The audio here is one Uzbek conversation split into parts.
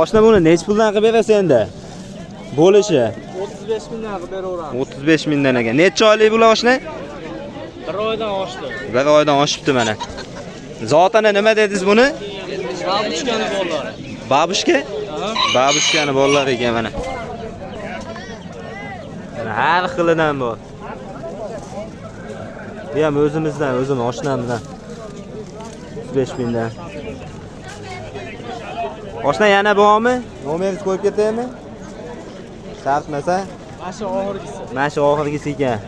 Oshna, buni nechi puldan qilib berasiz endi? Bo'lishi 35 mingdan qilib beraveramiz. 35 mingdan ekan. Necha oylik bular, oshna? Bir oydan oshdi. Bir oydan oshibdi mana. Zotini nima dedingiz buni? Babushkani bolalari. Babushka? Babushkani bolalari ekan mana. Mana har xilidan bor. Bu ham o'zimizdan, o'zim oshnamdan. 35 mingdan. Oshna yana bormi? Nomeringizni qo'yib ketaymi? Shartmasa? Mana shu oxirgisi. Mana shu oxirgisi ekan.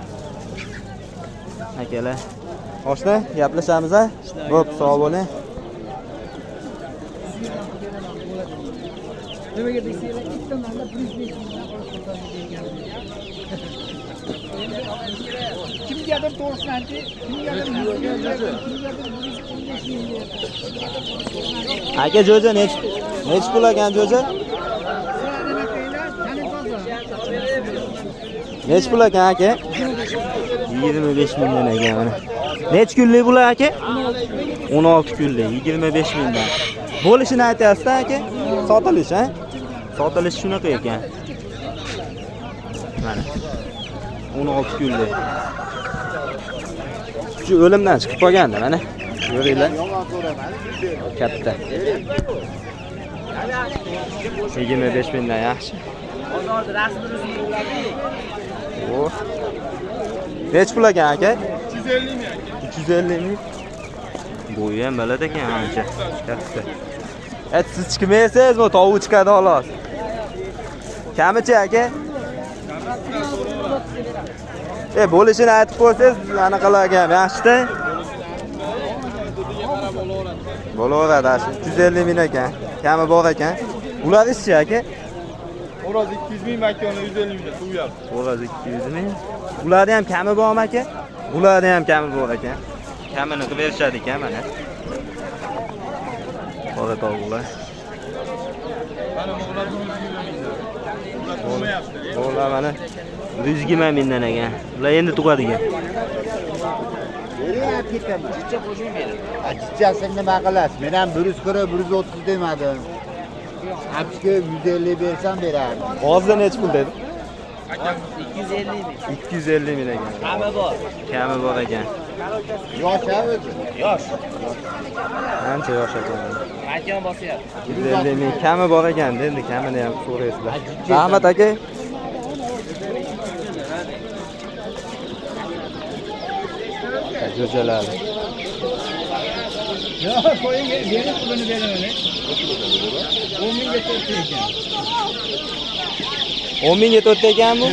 Akalar. Oshna, gaplashamiz a? Bo'p, sog' bo'ling. Nimaga desanglar, ikkita manda 105 mingdan olib degan. Kimgadir to'g'risini ayting, kimgadir 100 ming berdim, kimgadir 115 ming berdim. Aka, jo'ja nechi pul ekan jo'ja? Nechi pul ekan aka? 25 mingdan ekan mana. Nechi kunlik bular aka? 16 kunlik, 25 mingdan. Bo'lishini aytyapsiz aka? Sotilish, ha? Sotilish shunaqa ekan. Mana. 16 kunlik. Shu o'limdan chiqib qolgandi mana. Ko'ringlar. Katta. 25 mingdan yaxshi. Oh. Nechi pul ekan aka? 350 ming aka. 350 ming. Bo'yi ham baland ekan ancha. Katta. Et siz chiqmaysiz, bu tovuq chiqadi xolos. Kamichi aka? Bo'lishini aytib qo'ysangiz, anaqalarga ham yaxshi-da. Bo'laveradi, shu 350 ming ekan. Kami bor ekan. Ular ishchi aka? Xo'roz 200 ming, makoni 150 mingdan tug'yapti. Xo'roz 200 ming. Ularni ham kami bormi aka? Ularni ham kami bor ekan. Kamini qilib berishadi ekan mana. Qora tovuqlar. Mana bular 120 mingdan. Ular tug'mayapti. Bular mana 120 mingdan ekan. Ular endi tug'adi ekan. Berib ketaman. Jicha qo'shing berib. Jichasini nima qilasiz? Men ham 140, 130 demadim. Abishga 150 bersam berardim. Hozir nechi pul dedi? 250 ming. 250 ming ekan. Kami bor. Kami bor ekan. Yosh o'zi. Yosh. Ancha yosh ekan. Makon bosyapti. 250 ming kami bor ekan, endi kamini ham so'raysizlar. Rahmat aka. Jo'jalar. Yo'q, qo'ying, berib pulini beraman. 10 mingga to'rtta ekan. 10 mingga to'rtta ekan bu?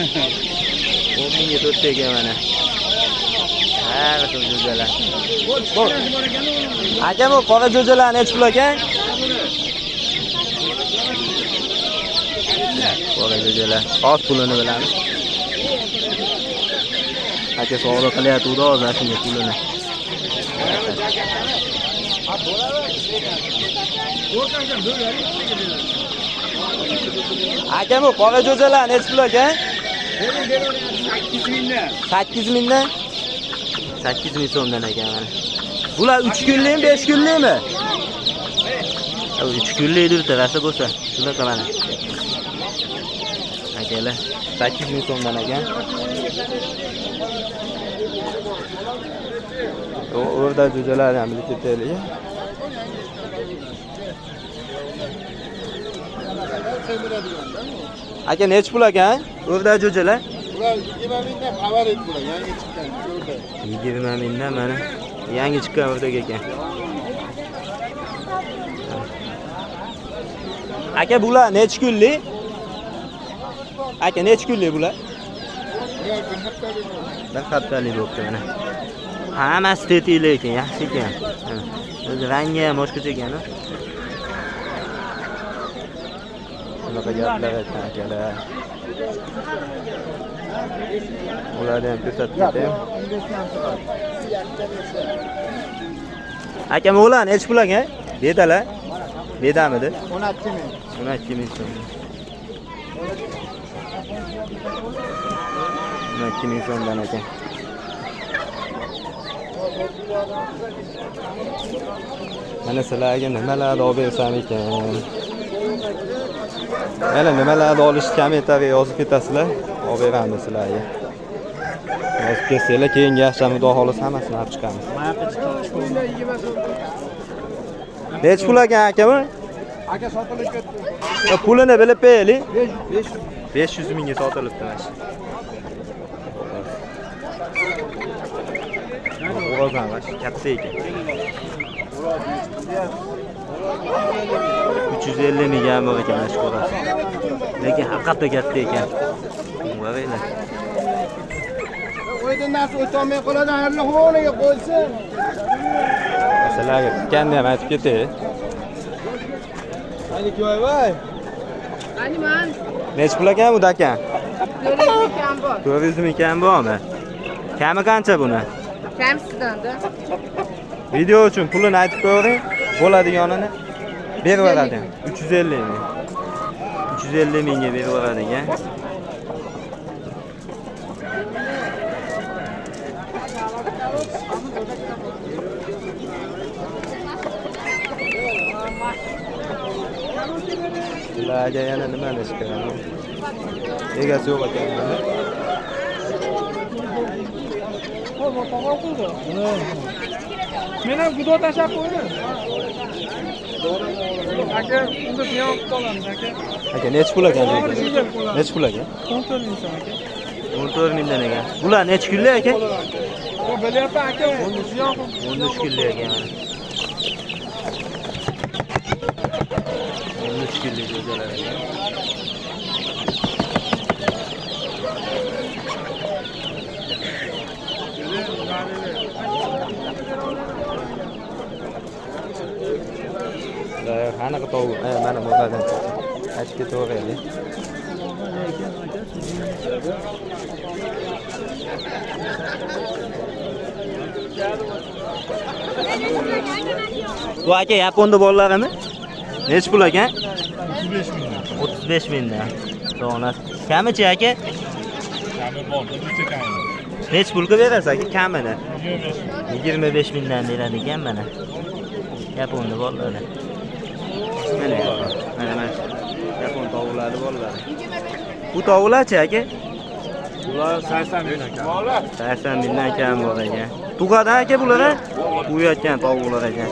10 mingga to'rtta ekan mana. Har xil jo'jalar. Aka, bu qora jo'jalar nechi pul ekan? Qora jo'jalar. Oz pulini bilamiz. Aka savdo qilyapti, hozir shunga pulini. Aka, bu qora jo'jalar nechi pul ekan? 8 mingdan. 8 mingdan? 8 ming so'mdan ekan mana. Bular 3 kunlikmi, 5 kunlikmi? 3 kunlikdir rosa bo'lsa. Shunaqa mana. Akalar, 8 ming so'mdan ekan. O'rda jo'jalar ham bilib ketaylik. Aka, nechi pul ekan? O'rda jo'jalar? Bular 20 mingdan favorit bular, yangi chiqqan o'rdak. 20 mingdan mana yangi chiqqan o'rdak ekan. Aka, bular nechi kunlik? Aka, nechi kunlik bular? Bir haftalik bo'pti mana. Hammasi tetikli ekan, yaxshi ekan. O'zi rangi ham boshqacha ekan. Shunaqa gaplar aytgan akalar. Ularni ham ko'rsatib ketay. Aka, ular nechi pul ekan? Bedalar. Bedamidi? 12 ming. 12 ming so'm. 12 ming so'mdan ekan. Mana sizlarga nimalarni olib bersam ekan? Yana nimalarni olish kommentariya yozib ketasizlar, olib beramiz sizlarga. Yozib kelsanglar, keyingi yakshanba xudo xohlasa hammasini olib chiqamiz. Necha pul ekan aka bu? Aka sotilib ketdi. Pulini bilib qo'yaylik. 500 mingga sotilibdi mana shu. Xo'rozdan mana katta ekan. 350 mingga ham bor ekan mana shu xo'roz. Lekin haqiqatda katta ekan. Qaranglar. O'ydan narsa o'tolmay qoladi, harli xonaga qo'ysin. Sizlarga tikkanni ham aytib ketay. Voy. Necha pul ekan bu dakan? 400 ming kam bormi? Kami qancha buni? Kamsidan-da. Video uchun pulini aytib qo'ying, bo'ladiganini berib yuboradi. 350 ming. 350 mingga berib yuboradi ekan. Bularga yana nimani ish qilaman? Egasi yo'q ekan buni. Men ham gudo tashlab qo'ydim. Aka, unda ziyon qilib qolamiz aka. Aka, necha pul ekan? Necha pul ekan? 14 ming so'm aka. 14 mingdan ekan. Bular necha kunlik aka? Bilyapman aka, ziyon qilib 13 kunlik ekan. 13 kunlik jo'jalar ekan. Qanaqa tovuq? Mana bu yerdan aytib ketaveraylik. Bu aka Yaponda bolalarimi? Necha pul ekan? 35 mingdan. 35 mingdan. Donasi. Kamichi aka? Kami bor, bitta kami. Necha pulga berasiz aka kamini? 25 25 mingdan beradi ekan mana. Yaponda bolalari. Mana mana mana. Yapon tovuqlari bolalari. Bu tovuqlarchi aka? Bular 80 mingdan kam. 80 mingdan kam bor ekan. Tug'adi aka bular? Tug'ayotgan tovuqlar ekan.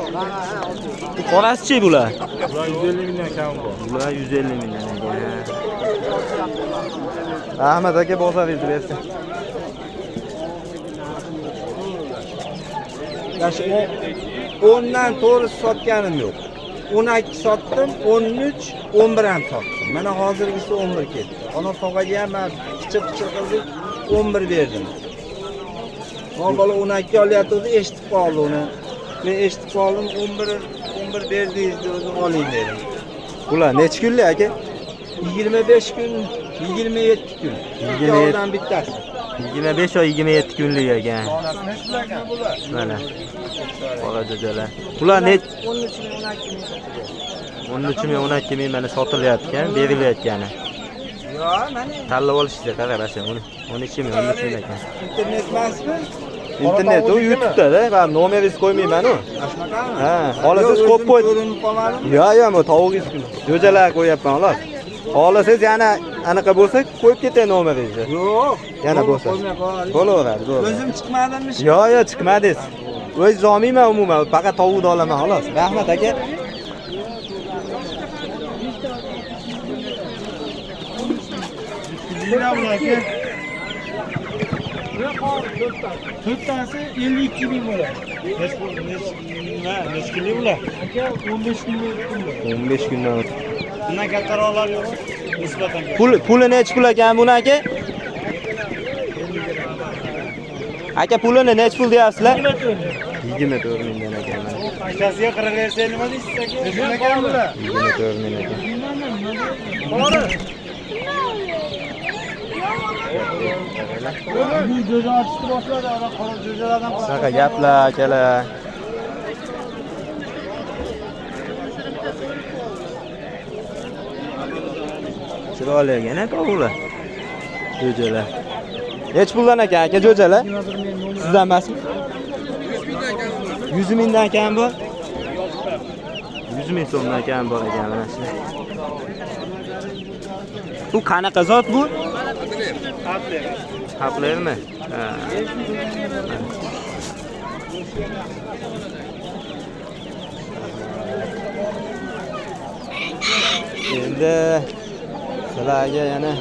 Bu qorasichi bular? Bular 150 mingdan kam bor. Bular 150 mingdan ekan. Ahmad aka bozoringizni bersin. Yaşı 10'dan to'g'risi sotganim yo'q. 12 sotdim, 13, 11 ham sotdim. Mana hozirgisi 11 ketdi. Ona tog'aga ham men pichir-pichir qildik, 11 berdim. Bola 12 olyapti, eshitib qoldi uni. Men eshitib qoldim, 11 berdingiz deb o'zim oling dedim. Bular necha kunlik aka? 25 kun, 27 kun. 27 bittasi. 25 oy 27 kunlik ekan. Mana. Qora jo'jalar. Bular ne 13 ming, 12 ming. 13 ming, 12 ming mana sotilayotgan, berilayotgani. Yo'q, mana tanlab olishingizga qarab asa 12 ming, 13 ming ekan. Internet emasmi? Internet u YouTube'da-da, men nomeringizni qo'ymayman-u. Shunaqami? Ha, xohlasangiz qo'yib qo'y. Ko'rinib qolmadimi? Yo'q, yo'q, men tovugingiz jo'jalar qo'yapman xolos. Xohlasangiz yana anaqa bo'lsa qo'yib ketay nomeringizni. Yo'q. Yana bo'lsa. Bo'laveradi, bo'ladi. O'zim chiqmadimmi? Yo'q, yo'q, chiqmadingiz. O'zingiz olmayman umuman, faqat tovuqni olaman xolos. Rahmat aka. To'rttasi 52 ming bo'ladi. Necha kunlik ular? Aka 15 kunga o'tdi. 15 kundan o'tdi. Bundan kattaroqlar yo'q. Nisbatan. Puli necha pul ekan buni aka? Aka pulini necha pul deyapsizlar? 24 mingdan ekan. Akasiga 40 bersa nima deysiz aka? Necha bular? 24 ming ekan. Bu jo'ja otishni boshladi, ana qora jo'jalardan Shunaqa gaplar akalar. Chiroyli ekan tovuqlar. Jo'jalar. Necha puldan ekan aka jo'jalar? Sizdan emasmi? 100 mingdan ekan bu. 100 ming so'mdan ekan bor ekan mana shu. Bu qanaqa zot bu? Haplermi? Ha. Endi sizlarga yana